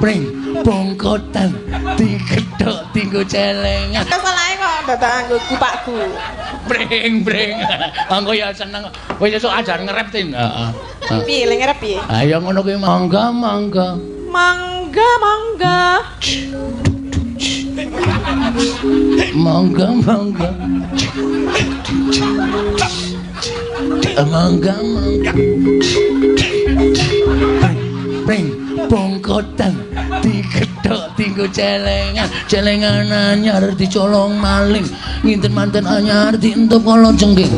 Pring bongkotan digethok dinggo celengan. Salahe kok dadak nganggo gupakku. Pring pring. Engko ya seneng. Kowe sesuk ajar ngerep Tin. Heeh. Piye le ngerep piye? Ayo ngono kuwi mangga mangga. Mangga mangga. Mangga mangga. Mangga mangga. Pring bongkotan digethok dinggo celengan, celengan anyar dicolong maling, nginten manten anyar dientup kala jengking.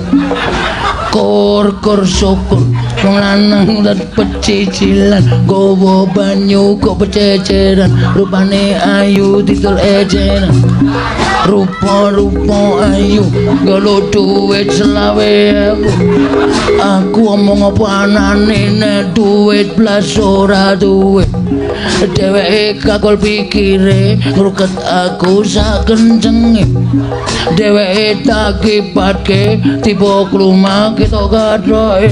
Kor-kor syukur wong lanang lan pecicilan gawa banyu kok pececeran, rupane ayu didol eceran. Rupa-rupa ayu njaluk duit 25.000. Aku omong apa anane nek duit blas ora duwe. Dheweke kakol pikire ngruket aku sak kencenge. Dheweke tak kipatke tiba klumah ketok kathoke.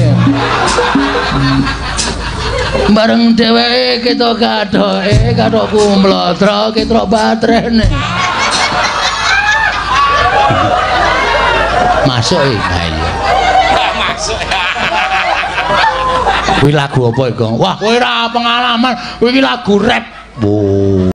Bareng dheweke ketok kathoke, kathokku mlotro ketrok baterene. Masuk iki. Ha iya. Masuk. Kuwi lagu apa iku? Wah, kowe ora pengalaman. Kuwi lagu rap. Wo.